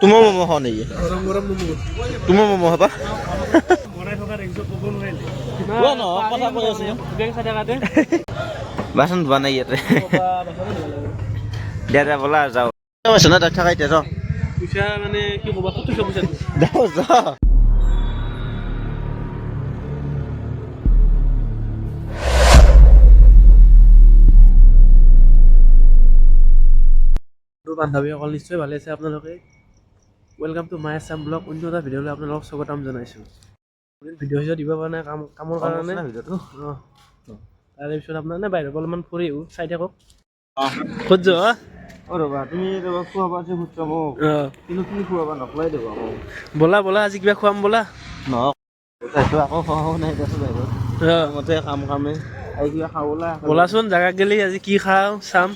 তোমাৰ ম'ম' খাওঁ নেকি? গৰম গৰম ম'ম'। তোমাৰ ম'ম' খাবা? বনাই থকা দেখিছোঁ, ক'ব নোৱাৰিলে। কোৱা নহয়, কথা কৈ আছো। বেংক চাই থাকাতে। বাচন ধোৱা নাই ইয়াতে। দে দে, ব'লা যাওঁ। পাইছ না তাক থাকা এতিয়া, যাওঁ। পইচা মানে কি ক'বা, ক'ত থৈছ পইচাটো? যাওঁ যাওঁ। বান্ধৱীসকল, নিশ্চয় ভালে আছে আপোনালোকে। Welcome to my Assam vlog. অন্য এটা ভিডিঅ'লৈ আপোনালোকক স্বাগতম জনাইছোঁ। ভিডিঅ' চিডিঅ' দিব পৰা নাই কামৰ কাৰণে। ভিডিঅ'টো। অঁ, তাৰে পিছত আপোনাৰ নে বাহিৰৰ পৰা অলপমান ফুৰি আহোঁ, চাই থাকক। ক'ত যোৱা? অ ৰ'বা, তুমি ৰ'বা, খুৱাবা যে সুধছা মোক। অঁ। কিন্তু কি খুৱাবা নকলাই দিব আকৌ। ব'লা ব'লা, আজি কিবা খুৱাম ব'লা। নহওক, তাৰপিছত আকৌ খোৱাও নাই দেচোন বাহিৰত। অঁ। মতে কাম কামে আৰু কিবা খাওঁ ব'লা। ব'লাচোন, জাগা গেলি আজি কি খাওঁ চাম।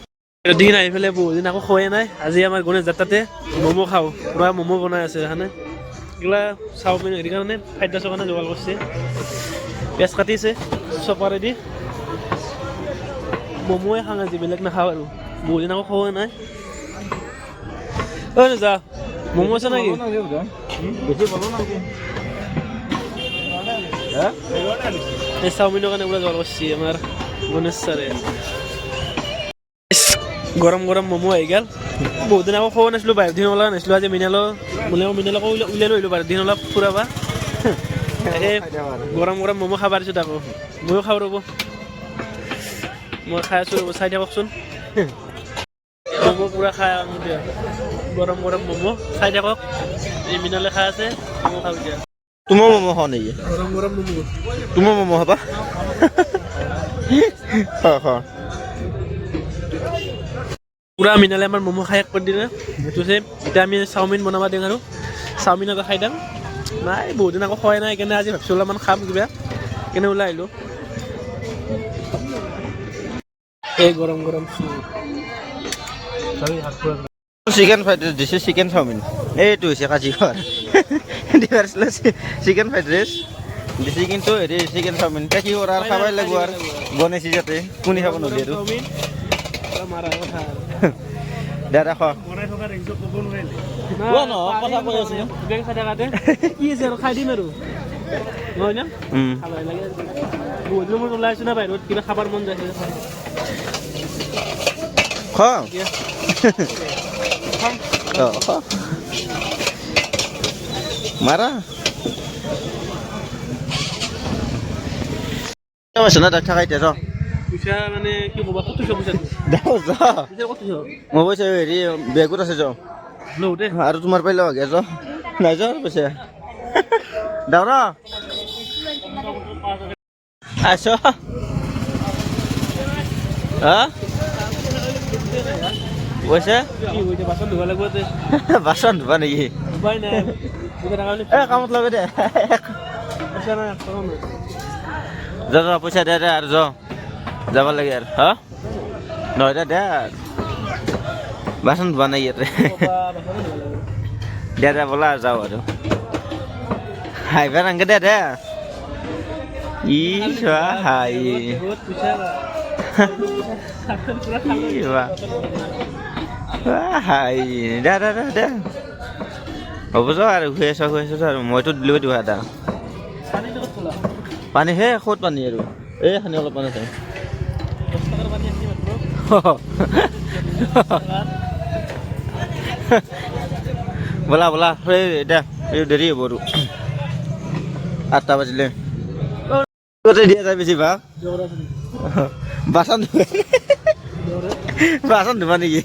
দিন আহি পেলাই বহুত দিন আকৌ খোৱাই নাই। আজি আমাৰ গণেশ যাত্ৰাতে ম'ম' খাওঁ। পূৰা ম'ম' বনাই আছে হয়নে? এইগিলা চাওমিন হেৰি কাৰণে, ফ্ৰাইড ৰাইচৰ কাৰণে যোগাৰ কৰিছে। পিঁয়াজ কাটিছে চপাৰেদি। ম'ম'য়ে খাওঁ আজি, বেলেগ নাখাওঁ আৰু। বহুত দিন আকৌ খোৱাই নাই। ঐ যা, ম'ম' আছে নেকি? বেছি বলো নালগে। হা? এই চাওমিনৰ কাৰণে পুৰা যোগাৰ কৰিছে আমাৰ গণেশ ছাৰে। গৰম গৰম ম'ম' আহি গ'ল। বহুত দিন আকৌ খোৱা নাছিলোঁ, বাহিৰ দিন ওলোৱা নাছিলোঁ। আজি মৃণালো বোলে, মৃণালকো উলিয়াই লৈ আহিলোঁ বাহিৰ দিন অলপ ফুৰাবা। এই গৰম গৰম ম'ম' খাব পাৰিছোঁ। তাকো ময়ো খাওঁ, ৰ'ব, মই খাই আছোঁ, ৰ'ব, চাই থাককচোন। ম'ম' পূৰা খাই আহোঁ এতিয়া। গৰম গৰম ম'ম' চাই থাকক। এই মৃণালে খাই আছে, ম'ম' খাওঁ এতিয়া। তোমাৰ ম'ম' খাওঁ নেকি? গৰম গৰম ম'ম'। তোমাৰ ম'ম' খাবা? খোৱা খোৱা। পূৰা মৃণালে আমাৰ ম'ম' খাই শেষ কৰি দিলে। সেইটো যে এতিয়া আমি চাওমিন বনাব দিম আৰু চাওমিন এটা খাই দিম। নাই, বহুত দিন আকৌ খোৱাই নাই, সেইকাৰণে আজি ভাবছোঁ অলপমান খাম কিবা, সেইকাৰণে ওলাই আহিলোঁ। এই গৰম গৰম। চিকেন ফ্ৰাইড ৰাইচ দিছে, চিকেন চাওমিন। এইটো হৈছে কাজিঘৰ দিবাৰছিলে। চিকেন ফ্ৰাইড ৰাইচ দিছে, কিন্তু হেৰি চিকেন চাওমিন। এতিয়া কি কৰা আৰু, খাবই লাগিব আৰু। বনাইছে যাতে কোনে খাব নোৱাৰি আৰু। চাওমিন মাৰা কথা। দে দে, খোৱা। বনাই থকা দেখিছোঁ, ক'ব নোৱাৰিলে। কোৱা নহয়, কথা কৈ আছো। বেংক চাই থাকাতে কি আছে আৰু, খাই দিম আৰু, নহয় না? খাব লাগে। বহুত দিনৰ মূৰত ওলাই আছোঁ না বাহিৰত, কিবা খাবৰ মন যায়। খোৱা। খাম। অঁ, খোৱা, মাৰা। পাইছ না তাক থাকা এতিয়া, যাওঁ। পইচা মানে কি ক'বা, ক'ত থৈছ পইচাটো? যাওঁ যাওঁ। পইচা ক'ত থৈছ? মই পইচা হেৰি বেগত আছে, যাওঁ। লওঁ দে। আৰু তোমাৰ পাই লগ যাওঁ, নাই যাওঁ আৰু পইচা দাও ৰ আছ। হা, পইচা। কি হৈছে, বাচন ধুব লাগিব দে। বাচন ধুবা নেকি? উপায় নাই, পইচা থকা হ'লে। এ কামত লগে দে। পইচা নাই, 1 টকাও নাই। যা যা, পইচা দে দে আৰু যাওঁ, যাব লাগে আৰু। হা, নহয়, দে দে আৰু। বাচন ধোৱা নাই ইয়াতে। ক'বা, বাচনে ধুব লাগিব। দে দে, ব'লা যাওঁ আৰু। হাঁহিবা নাংগে, দে দে। ই চোৱা, হাঁহি। বহুত পইচা নাই। ই বা হাঁহি। দে দে দে দে, হ'ব, যাওঁ আৰু। খুৱাই আছ, খুৱাই আছ আৰু। মইতো দিলোঁ কিবা এটা। পানী ক'ত থলা? পানী হে, ক'ত পানী আৰু? এই খানি অলপমান আছে। 10 টকাৰ পানী আছে মাত্ৰ। ব'লা ব'লা, এই এতিয়া এই দেৰি হ'ব আৰু। 8টা বাজিলে গোটেই দিয়া যায় বেছিভাগ। বাচন ধুৱে, বাচন ধুবা নেকি?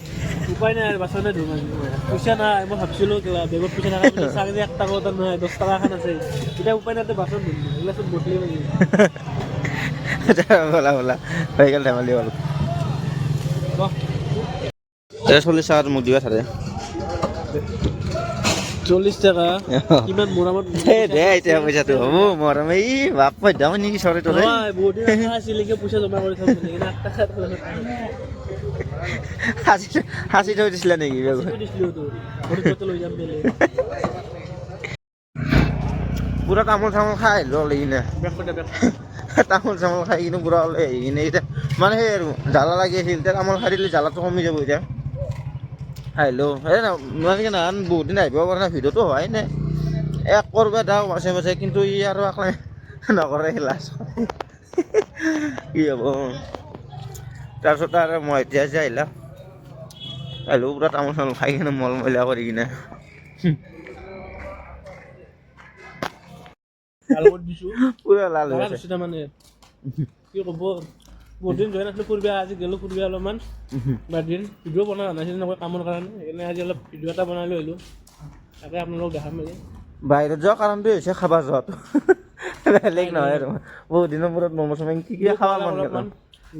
উপায় নাই আৰু, বাচনে ধুম আজি। পইচা নাই। মই ভাবছিলোঁ কিবা বেগত পইচা থকা বুলি, চাং যে 1 টকাও এটা নাই, 10 টকা এখন আছে। এতিয়া উপায় নাই, বাচন ধুম। এইগিলা চব বদলি মানে। ব'লা ব'লা, হৈ গ'ল, ধেমালি হ'ল। এই 40 টকাটো মোক দিবা থাকে। 40 টকা কিমান মৰমত। এই দে এতিয়া পইচাটো হ'ব মৰম। এই বাপ দাম নেকি চৰে তৰে। নহয়, বহুত দিন আশা আছিল কি পইচা জমা কৰি থম বুলি, কিন্তু 1 টকা এটা লগত নাই। সাঁচি সাঁচি থৈ দিছিলা নেকি বেগত? সাঁচি থৈ দিছিলো তো ঘৰত লৈ যাম বেলেগ। পুৰা তামোল চামোল খাই আহিলো ওলাই কিনে। বেক কৰি দে, বেক। তামোল চামোল খাই কিনে পুৰা ওলাই আহি কিনে এতিয়া মানে সেই আৰু জ্বালা লাগি আছিল। এতিয়া তামোল খাই দিলে জ্বালাটো কমি যাব এতিয়া। আহিলো এই মানে কি নহয়, বহুত দিন আহিব পৰা নাই, ভিডিঅ'টো হোৱাই নাই। এক কৰবা যাওঁ পাছে পাছে, কিন্তু ই আৰু একলাই নকৰে, লাজ কৰে। কি হ'ব? তাৰপিছত আৰু মই এতিয়া যে আহিলা, আহিলো পুৰা তামোল চামোল খাই কিনে মল মইলা কৰি কিনে। লাল কৰি দিছোঁ। পুৰা লাল হৈ লাগা আছে। ধৰিছে তাৰমানে, কি ক'ব, বহুত দিন যোৱা নাছিলোঁ ফুৰিব, আজি গ'লোঁ ফুৰিব অলপমান। বাদিন ভিডিঅ' বনোৱা নাছিল এনেকুৱা কামৰ কাৰণে, সেইকাৰণে আজি অলপ ভিডিঅ' এটা বনাই লৈ আহিলোঁ, তাকে আপোনালোকক দেখাম আজি। বাহিৰত যোৱা কাৰণটোৱে হৈছে খাবা যোৱাটো, বেলেগ নহয় আৰু। বহুত দিনৰ মূৰত ম'ম' চম কি কি খাব মন গ'ল। অলপমান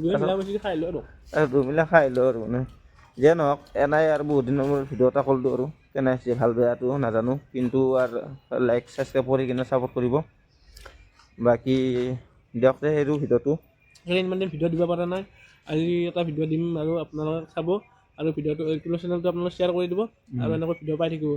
দুয়ে মিলা মিছি খাই আহিলোঁ আৰু। আৰু দুমিলা খাই আহিলোঁ আৰু। মানে যিয়ে নহওক, এনেই আৰু বহুত দিনৰ মূৰত ভিডিঅ' এটা কৰিলোঁ আৰু কেনে হৈছে ভাল বেয়াটো নাজানো, কিন্তু আৰু লাইক ছাবস্ক্ৰাইব কৰি কিনে ছাপোৰ্ট কৰিব। বাকী দিয়ক তে সেইটো ভিডিঅ'টো। সেই ইমান দিন ভিডিঅ' দিব পৰা নাই, আজি এটা ভিডিঅ' দিম আৰু আপোনালোকে চাব আৰু ভিডিঅ'টো, এইটো চেনেলটো আপোনালোকে শ্বেয়াৰ কৰি দিব আৰু এনেকৈ ভিডিঅ' পাই থাকিব।